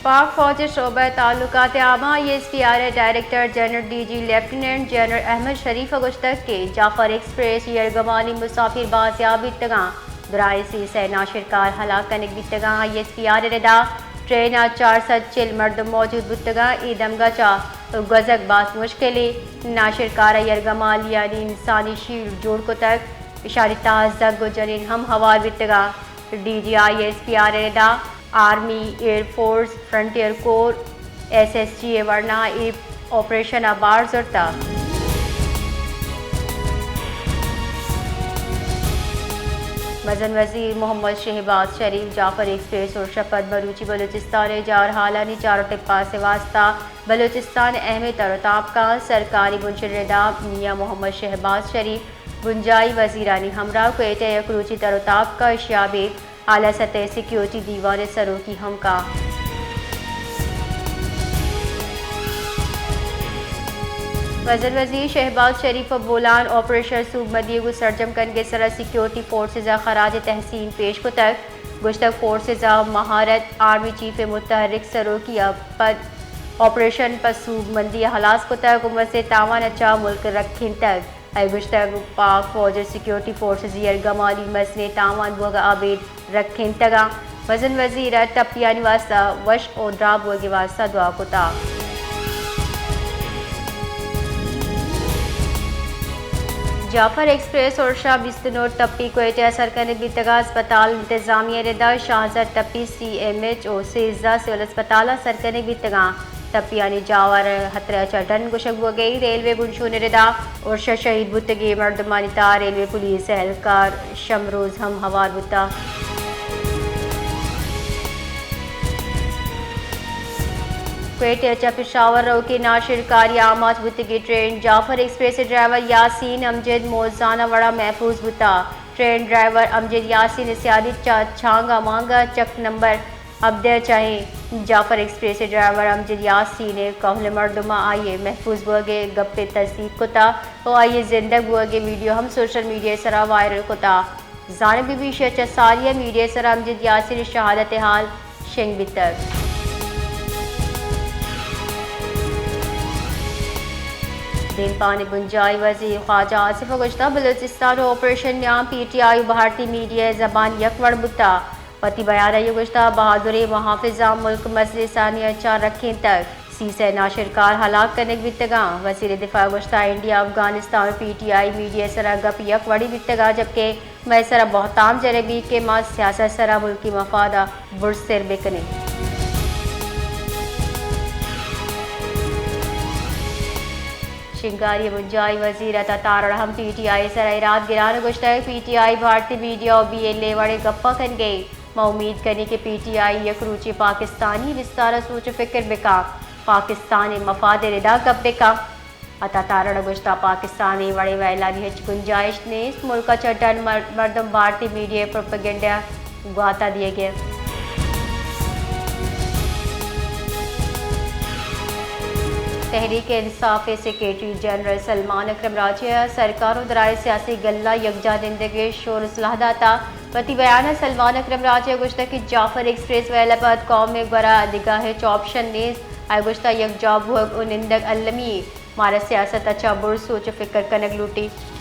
پاک فوج ءِ شعبہ تعلقات عامہ، آئی ایس پی آر ءِ director general D G lieutenant general Ahmed Sharif ءَ گوشتگ کہ جعفر ایکسپریس یرغمالی مسافر بازیاب بیتگاں، درائیں سی سئے ناشرکار ہلاک کنگ بیتگاں۔ آئی ایس پی آر ءِ ردا ٹرین ءَ چار سد چل مردم موجود بوتگاں، اے دمگا چہ گوزگ باز مشکل اِنت۔ ناشرکار ءَ یرغمالیانی انسانی شیلڈ جوڑ کتگ، اشانی تہا زھگ ءُ جنین ہم ہوار بیتگاں۔ D G I S P R ءِ ردا army, air force, frontier corps, S S G ءِ ورنا اے آپریشن ءَ بار زرتگ۔ مزن وزیر محمد شہباز شریف جعفر ایکسپریس ءِ شپت مروچی بلوچستان ءِ جارحالانی چار ءُ ٹپاس ءِ واستہ بلوچستان ءِ اہمیں تر ءُ تابکاں سرکاری بنشن ءِ ردا میاں محمد شہباز شریف بنجاہی وزیرانی ہمراہ کوئٹہ ءَ یک روچی تر ءُ تابکاں، اشیا ابید اعلی سطح سیکورٹی دیوان ءِ سروکی ہم کاں۔ مزن وزیر شہباز شریف ءَ بولان آپریشن سوبمندی ءَ گوں سرجم کنگ ءِ سرا سیکورٹی فورسز ءَ خراج تحسین پیش کتگ۔ گوشتگ، فورسز ءِ مہارت، آرمی چیف ءِ متحرک سروکی ءَ پد آپریشن پہ سوبمندی ءَ ہلاس کتگ ءُ مزنیں تاوان ءَ چہ ملک رکھینتگ۔ آئی ءَ گوشتگ، پاک فوج ءُ سیکورٹی فورسز ءِ یرغمالی مزنیں تاوان بوگ ءَ ابید رکھینتگ اَنت۔ مزن وزیر ءَ ٹپیانی واستہ وش ءُ دراہ بوگ ءِ واستہ دعا کتگ۔ جعفر ایکسپریس ءِ شہ بیست ءُ نو ٹپی کوئٹہ ءَ سر کنگ بیتگ اَنت۔ ہسپتال انتظامیہ ءِ ردا شانزدہ ٹپی سی ایم ایچ ءُ سیزدہ سول ہسپتال ءَ سر کنگ بیتگ اَنت۔ ٹپیانی جاور ءِ ہترہ ءَ چہ ڈن گوشگ بوگ ءَ اِنت۔ ریلوے بنشون ءِ ردا ارش ءَ شہید بوتگیں مردمانی تہا ریلوے پولیس ءِ اہلکار شمروز ہم ہوار بوتگ۔ کوئٹہ ءَ چہ پشاور روکیں ناشرکاری ءَ آماچ بوتگیں ٹرین جعفر ایکسپریس ءِ ڈرائیور یاسین امجد موزانہ ءِ وڑا محفوظ بوتگ۔ ٹرین ڈرائیور امجد یاسین ءِ سیادی چہ چانگا مانگا چک نمبر ہبدہ ءَ چہ ایں۔ جعفر ایکسپریس ءِ ڈرائیور امجد یاسین ءِ کہول مردماں آئی ءِ محفوظ بوگ ءِ گپ ءِ تصدیق کتگ ءُ آئی ءِ زندگ بوگ ءِ ویڈیو ہم سوشل میڈیا ءِ سرا وائرل کتگ۔ زانگ بہ بیت، ایشی ءَ چہ ساری ءَ میڈیا ءِ سرا امجد یاسین ءِ شہادت ءِ حال شنگ بیتگ۔ دیمپان ءِ بنجاہی وزیر خواجہ آصف ءَ گوشتگ، بلوچستان ءِ آپریشن ءِ نیام پی ٹی آئی ءُ بھارتی میڈیا ءِ زبان یک وڑ بوتگ۔ وتی بیان ءَ آئی ءَ گوشتگ، بہادریں محافظاں ملک مزنیں سانحہ ءَ چہ رکھینتگ، سی سئے ناشرکار ہلاک کنگ بیتگ اَنت۔ وزیر دفاع ءَ گوشتگ، انڈیا، افغانستان ءُ پی ٹی آئی میڈیا ءِ سرا گپ یک وڑی بیتگ اَنت، جبکہ مئے سرا بہتام جنگ بیت کہ ما سیاست ءِ سرا ملکی مفاد ءَ برز سر بہ کنیں۔ شنگاری ءِ بنجاہی وزیر عطا تارڑ ہم پی ٹی آئی ءِ سرا ایراد گران ءُ گوشتگ، پی ٹی آئی بھارتی میڈیا ءُ بی ایل اے ءِ وڑیں گپاں کنگ ءَ اِنت۔ ما امیت کنیں کہ پی ٹی آئی یک روچے پاکستانی بستار ءَ سوچ ءُ فکر بہ کنت، پاکستان ءِ مفاد ءِ ردا گپ بہ کنت۔ عطا تارڑ ءَ گوشتگ، پاکستان ءِ اے وڑیں ویلانی ہچ گنجائش نیست، ملک ءَ چہ ڈن مر-، مردم بھارتی میڈیا ءِ پروپیگنڈا ءَ گوات ءَ دیگ ءَ اَنت۔ تحریک انصاف ءِ سیکرٹری جنرل سلمان اکرم راجہ ءَ سرکار ءُ درائیں سیاسی گلاں یکجاہ نندگ ءِ شور ءُ سلاہ داتگ۔ وتی بیان ءَ سلمان اکرم راجہ ءَ گوشتگ کہ جعفر ایکسپریس ویل ءَ پد قوم ءِ گورا دگہ ہچ آپشن نیست۔ آئی ءَ گوشتگ، یکجاہ بوگ ءُ نندگ المی اِنت۔ مارا سیاست ءَ چہ برز سوچ ءُ فکر کنگ لوٹیت۔